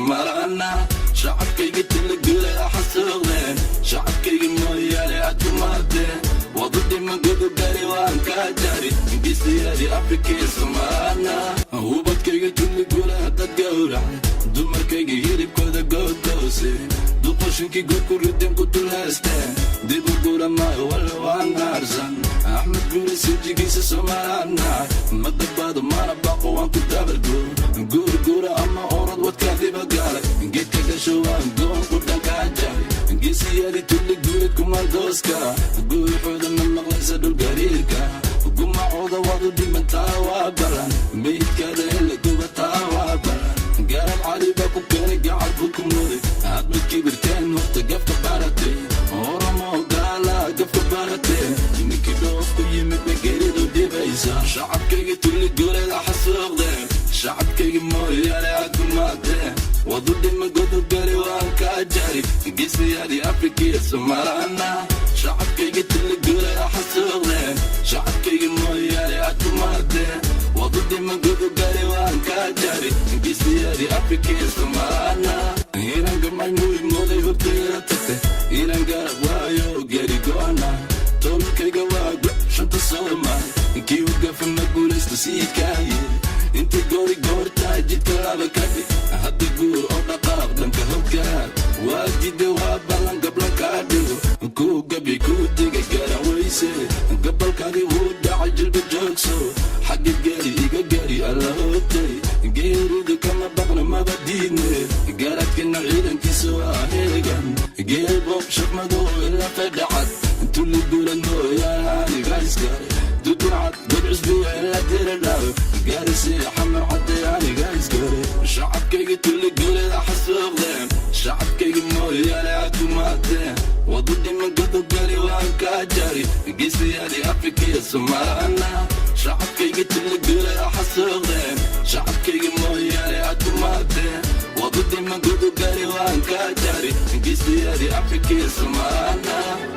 Soomaalana. Shacabkayga Tuliguuled xasuuqdeen, shacabkayga Mooyaale aad ku maadeen. Wadu dhima godobgali waan kaa jari, geesiyaadii Afrikaiyo Soomaalana. Ubadkayga Tuliguule haddaad gowracday, dumarkayga hilibkooda gogoose, duqoshinkii god ku rideen, ku dul heesteen, dib u guura maayo walla waan naarsan. Axmed Guuri sinjigiisa Soomaalana, ma gabaado mana baaqo, waan ku dabargo. Guurguura ama orod wadkaadiba gaalay, geedka gasho waan goon qudhankaa jaray. Geesiyaadii Tulli Guurid kumandooska, guuxooda ma maqlaysa dhulgariirka, gumacooda waad u dhimantaa, waa balan, meydkaada in la gubataa waa balan. Garab Cali baa ku keenay, gacal buu ku mooday, hadma kibirteen, horta gafka baratay. Oromo gaala gafka baratee, ninkii dhoof ku yimid bay geeridu dhibaysa. Shacabkayga Tulli Guuleeda xasuuqdeen, shacabkayga Mooyaale aad ku maadeen. Wadu dhima godobgali waan kaa jari, geesiyaadii Afrikiya Soomaalana. Shacabkayga Tulli Guuleeda xasuuqdeen, shacabkayga Mooyaale aad ku maadeen. Wadu dhima godobgali waan kaa jari, geesiyaadii Afrikiya Soomaalana. Inaan gamay muhimooday hortayda tagtay, inaan garab waayo geeri go'ana. Tolkayga waa go shanta Soomaali, kii u gafa ma guulaysto siidkaaye. Inta goori goortaa jidka laba ka dhig, hadda guur oo dhaqaaq dhanka hoggaad. Waa dida, waa ballan, gablan kaa dhigo, kuu gabi kuu diga garan weyse. Gabalkaadii wuu dhacay, jilba joogso, xagga geeri iga gari alla hoogtay. Geeridu kama baqno, maba diidne, garadkina ciidankiisa waa heegan. Geelboob shaqmadow ilaa fedhacad, Tulli Guulad mooyaan aniga iskale. Dudurcad god cusbiya ilaa Diradhaw, Gaarisiya Xamar Cadde aniga iskale. Shacabkayga Tulli Guuleeda xasuuqdeen, shacabkayga Mooyaale aad ku maadeen. Wadu dhima godobgali waan kaa jari, geesiyaadii Afrikiya Soomaalana. Shacabkayga Tulli Guuleeda xasuuqdeen, shacabkayga Mooyaale aad ku maadeen. Wadu dhima godobgali waan kaa jari, geesiyaadii Afrikiya Soomaalana.